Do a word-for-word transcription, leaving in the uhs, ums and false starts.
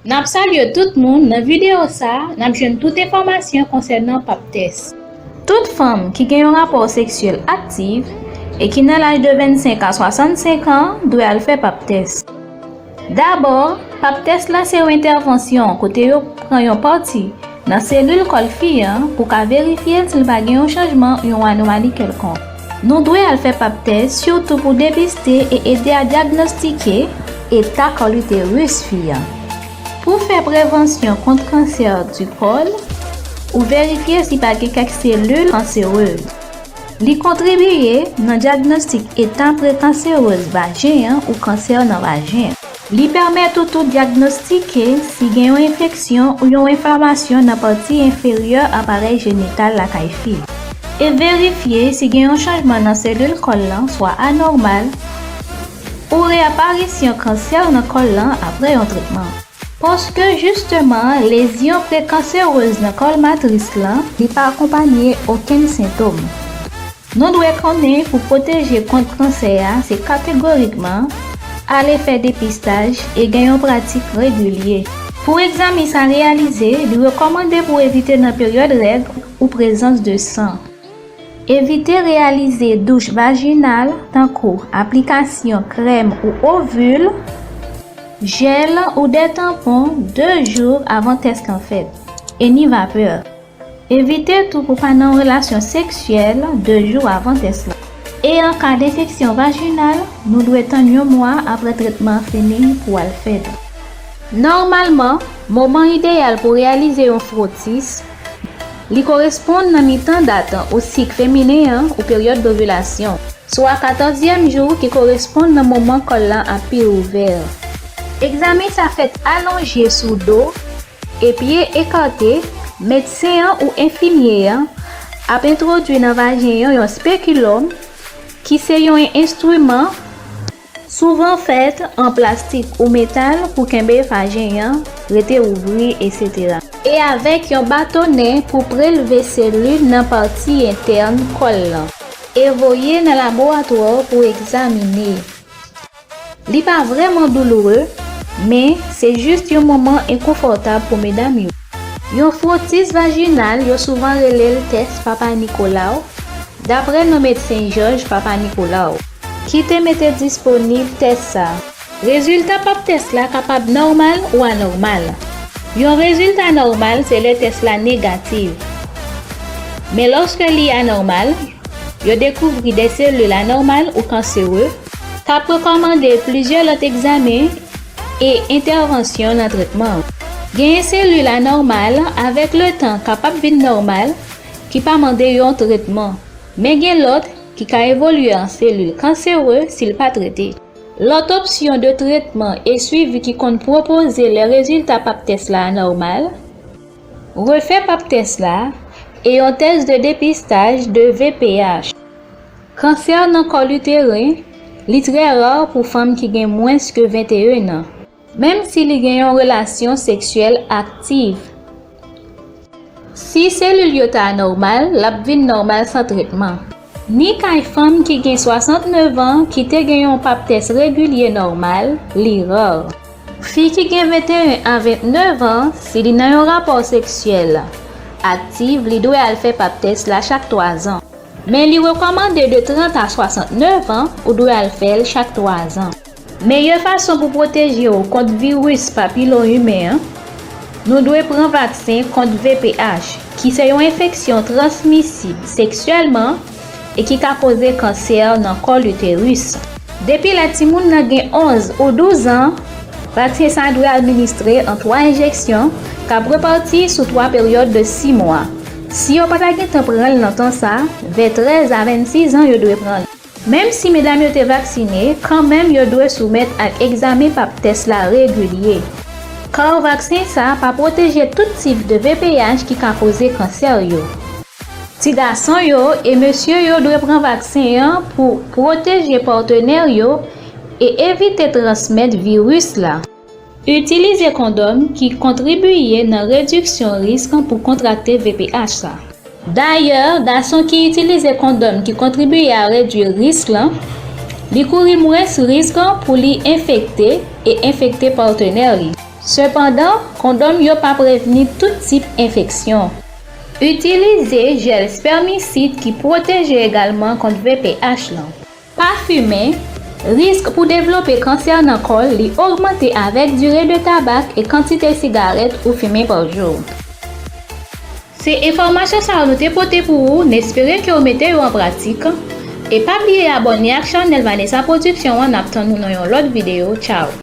N ap salye tout moun. Nan videyo sa a, n ap jwenn tout enfòmasyon konsènan pap tès. Tout fanm ki gen yon rapò seksyèl aktif e ki nan laj de vennsenk a swasannsenk an dwe al fè pap tès. Dabò, pap tès la se yon entèvansyon kote yo pran yon pati nan selil kò l fi an pou ka verifye si l pa gen yon chanjman, yon anomali kèlkonk. Nou dwe al fè pap tès sitou pou depiste e ede a dyagnostike eta kòliteris fi an. Pou fè prevansyon kont kansè di kòl, ou verifye si pa gen kèk selil kanserez. Li kontribiye nan dyagnostik eta prekanserez vajen an ou kansè nan vajen an. Li pèmèt ou tou dyagnostike si gen yon enfeksyon ou yon enflamasyon nan pati enferyè aparèy jenital lakay fi, e verifye si gen yon chanjman nan selil kòl lan, swa anòmal, ou reaparisyon kansè nan kòl lan apre yon tretman. Paske jisteman, lezyon prekanserez nan kòl matris lan, li pa akonpanye okenn sentòm. Nou dwe konnen pou pwoteje kont kansè a, se kategorikman ale fè depistaj e gen yon pratik regilye. Pou egzamen sa reyalize, li rekòmande pou evite nan peryòd règ ou prezans de san. Evite reyalize douch vajinal, tankou aplikasyon krèm ou ovil, jèl ou de tanpon de jou avan tès lan fèt, e ni vapè. Evite tou pou pa nan yon relasyon seksyèl de jou avan tès lan. E an ka d enfeksyon vajinal, nou dwe tann yon mwa apre tretman an fini pou al fè l. Nòmalman, moman ideyal pou reyalize yon fwotis, li koresponn nan mitan dat ou sik feminen an ou peryòd dovilasyon, swa katòzyèm jou ki koresponn nan moman kòl lan ap pi ouvè. Egzamen sa fèt alonje sou do, e pye ekate, medsen an ou enfimye an ap entwodui nan vajen an yon spekilòm, ki se yon enstriman souvan fèt an plastik ou metal pou kenbe vajen an rete ouvri, etsetera. E avèk yon batonnen pou prelve selil nan pati entèn kòl lan e voye nan laboratwa pou egzamine. Li pa vrèman douloure, men se jis yon moman enkonfòtab pou medam yo. Yon fwotis vajinal, yo souvan rele l tès Papa Nikolaw, dapre non medsen Jòj Papa Nikolaw, ki te mete disponib tès sa a. Rezilta pap tès la kapab nòmal ou anòmal. Yon rezilta nòmal se lè tès la negatif. Men lòske li anòmal, yo dekouvri de selil anòmal ou kansere, k ap rekòmande plizyè lòt egzamen e entèvansyon nan tretman an. Genyen selil anòmal, avèk letan, kapab vin nòmal, ki pa mande yon tretman. Men gen lòt ki ka evolye an selil kansere si l pa trete. Lòt opsyon de tretman e swivi ki konn pwopoze lè rezilta pap tès la anòmal, refè pap tès la e yon tès de depistaj de V P H. Kansè nan kòl iteren, li trè ra pou fanm ki gen mwens ke venteyen an, menm si li gen yon relasyon seksyèl aktif. Si selil yo ta anòmal, l ap vin nòmal san tretman. Ni kay fanm ki gen swasantnèf an ki te gen yon pap tès regilye nòmal, li ra. Fi ki gen venteyen a ventnèf an, si li nan yon rapò seksyèl aktif, li dwe al fè pap tès la chak twazan. Men li rekòmande de trant a swasantnèf an, ou dwe al fè l chak twazan. Meyè fason pou pwoteje w kont viris papilòm imen an, nou dwe pran vaksen kont V P H, ki se yon enfeksyon transmisib seksyèlman e ki ka koze kansè nan kòl iteris. Depi lè timoun nan gen onz ou douz an, vaksen sa a dwe administre an twa enjeksyon k ap repati sou twa peryòd de sis mwa. Si yo pa ta gentan pran l nan tan sa a, vè trèz a vennsis an yo dwe pran l. Menm si medam yo te vaksine, kanmenm yo dwe soumèt ak egzamen pap tès la regilye. Kar vaksen sa a pa pwoteje tout tip de V P H ki ka koze kansè yo. Ti gason yo e mesye yo dwe pran vaksen an pou pwoteje patnè yo e evite transmèt viris la. Itilize kondòm ki kontribiye nan rediksyon risk pou kontrakte V P H sa. Dayè, gason ki itilize kondòm ki kontribiye a redui risk lan, li kouri mwens risk pou li enfekte e enfekte patnè li. Sepandan, kondòm yo pa prevni tout tip enfeksyon. Itilize jèl spèmisid ki pwoteje egalman kont V P H lan. Pa fimen. Risk pou devlope kansè nan kòl li ogmante avèk dire de tabak e kantite sigarèt ou fimen pa jou. Se enfòmasyon sa yo nou te pote pou ou, n espere ke w mete yo an pratik. E pa bliye abòne ak chanèl Vanessa Production an, n ap tann ou nan yon lòt videyo. Tchao!